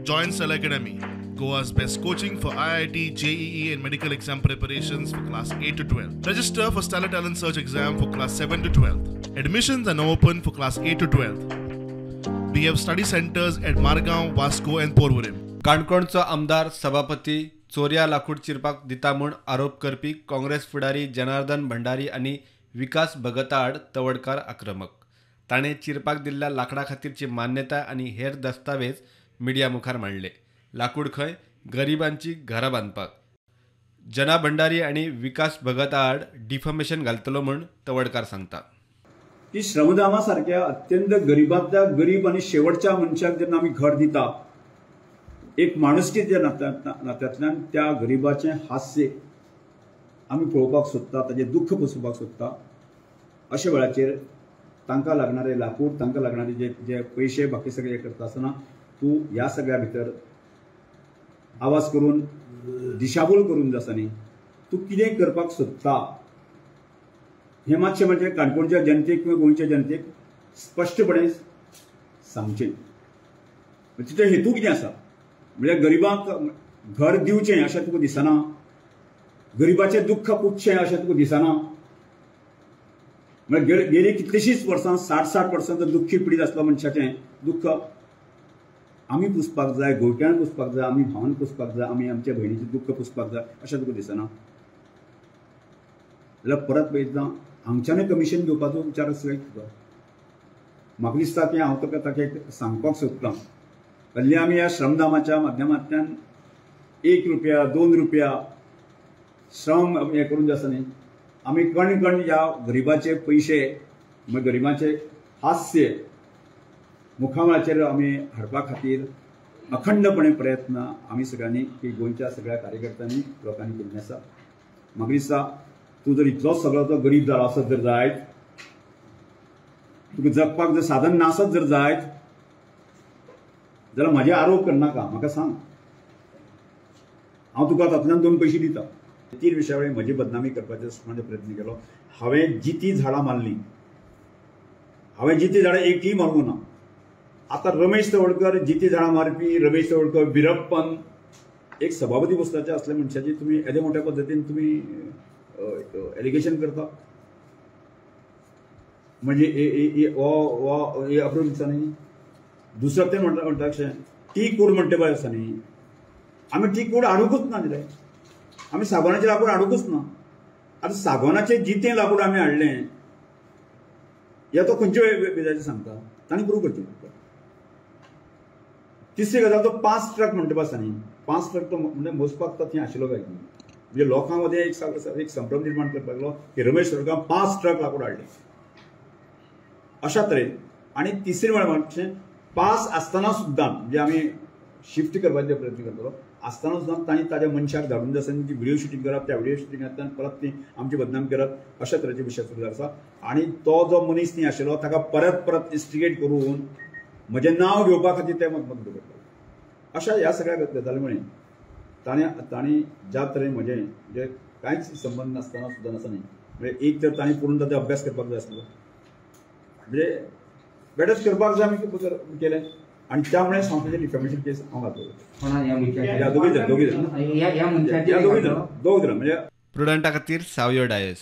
Join Stellar Academy, Goa's best coaching for IIT, JEE and medical exam preparations for class 8 to 12. Register for Stellar Talent Search exam for class 7 to 12. Admissions are now open for class 8 to 12. We have study centers at Margao, Vasco and Porvorim. काणकोणचो आमदार सभापती चोरया लाकूड चिरपाक दिता म्हूण आरोप करपी काँग्रेस फुडारी जनार्दन भंडारी आनी विकास भगता आड तवडकार आक्रमक. ताणें चिरपाक दिल्ल्या लाकडा खातीरची मान्यताय आनी हेर दस्तावेज मिडिया मुखार मांडले. लाकूड खंय गरिबांची घरां बांदपाक. जना भंडारी आनी विकास भगता आड डिफमेशन घालतलो म्हूण तवडकार सांगता. की श्रमदामा सारक्या अत्यंत गरिबांतल्या गरीब आनी शेवटच्या मनशाक जेन्ना आमी घर दिता, एक माणुसकीच्या नात्यांतल्यान त्या गरिबाचें हास्य आमी पळोवपाक सोदता, ताजें दुख्ख पसोवपाक सोदता. अशा वेळाचेर तांकां लागणारे लाकूड, तांकां लागणारे जे जे पयशे बाकी सगळे करता आसतना तूं ह्या सगळ्या भितर आवाज करून दिशाभूल करून जाता न्ही, तूं कितें करपाक सोदता हें मातशें म्हणजे काणकोणच्या जनतेक किंवा गोंयच्या जनतेक स्पश्टपणे सांगचें. तिचो हेतू कितें आसा म्हणजे गरिबांक घर दिवचें अशें तुका दिसना, गरिबाचें दुख्ख पुसचें अशें तुका दिसना. म्हळ्यार गेली कितलीशींच वर्सां 60-60 वर्सां जर दुख्खी पिडीत आसलो मनशाचें दुख्ख आमी पुसपाक जाय, गोंयकारान पुसपाक जाय, आमी भावान पुसपाक जाय, आमी आमच्या भयणीचें दुख्ख पुसपाक जाय अशें तुका दिसना. जाल्यार परत पळयतना हांगच्यानूय कमिशन घेवपाचो विचार आसलो तुका. म्हाका दिसता की हांव तुका ताका एक सांगपाक सोदतां, हल्ली आमी ह्या श्रमदामाच्या माध्यमांतल्यान 1 रुपया 2 रुपया श्रम हें करून जे आसा न्ही, आमी कण कण ह्या गरिबाचे पयशे मागीर गरिबाचे हास्य मुखामळाचेर आमी हाडपा खातीर अखंडपणे प्रयत्न आमी सगळ्यांनी की गोंयच्या सगळ्या कार्यकर्त्यांनी लोकांनी केल्लें आसा. म्हाका दिसता तूं जर इतलोच सगळो तो गरीब जालो आसत जर जायत, तुका जगपाक जर साधन नासत जर जायत जाल्यार म्हाजे आरोप करनाका, म्हाका सांग, हांव तुका तातूंतल्यान 2 पयशे दिता. 3 विशया वेळी म्हजी बदनामी करपाचो म्हणजे प्रयत्न केलो. हांवें जिती झाडां मारलीं, हांवें जिती झाडां एकय मारूंक ना. आतां रमेश तवडकर जिती झाडां मारपी, रमेश तवडकर विरप्पन एक सभापती पोस्टाचे असल्या मनशाची तुमी येदे मोठ्या पद्दतीन तुमी एलिगेशन करता म्हणजे हो अप्रूव दिसा न्ही. दुसरो तें म्हणटा अशें टी कूड म्हणटा पळय आसा न्ही, आमी टी कूड हाडुंकूच ना रे, आमी सागोनाचें लाकूड हाडुंकूच ना. आतां सागोनाचें जितें लाकूड आमी हाडलें या तो खंयच्या बेजाचें सांगता ताणें प्रूव करचें. तिसरी गजाल तो 5 ट्रक म्हणटा आसा न्ही, 5 ट्रक तो म्हणजे मोजपाक तो थंय आशिल्लो काय न्ही, म्हणजे लोकां मदें एक संभ्रम निर्माण करपाक लागलो की रमेश तवडकार 5 ट्रक लाकूड हाडलें अशा तरेन. आनी तिसरी म्हळ्यार म्हणजे 5 आसतना सुद्दां म्हणजे आमी शिफ्ट करपाचे प्रयत्न करतलो आसतना सुद्दां तांणी ताज्या मनशाक धाडून आसा ती व्हिडिओ शुटींग करप, त्या व्हिडिओ शुटिंगांतल्यान परत ती आमची बदनाम करप अशा तरेचे विशय सुरू आसा. आनी तो जो मनीस न्ही आशिल्लो ताका परत परत इन्स्टिगेट करून म्हजें नांव घेवपा खातीर ते मत दवरता. अशा ह्या सगळ्या गजाली मुळे ताणें ज्या तरेन म्हजें म्हणजे कांयच संबंद नासतना सुद्दां आसा न्ही, म्हणजे एक तर ताणें पूर्ण ताचो अभ्यास करपाक जाय आसलो, म्हणजे बेटच करपाक जाय आमी केलें आनी त्यामुळे हांव ताजेर डिफेमेशन केस हांव घातलो. दोगूय जाण म्हणजे प्रुडंटा खातीर सावयो डायस.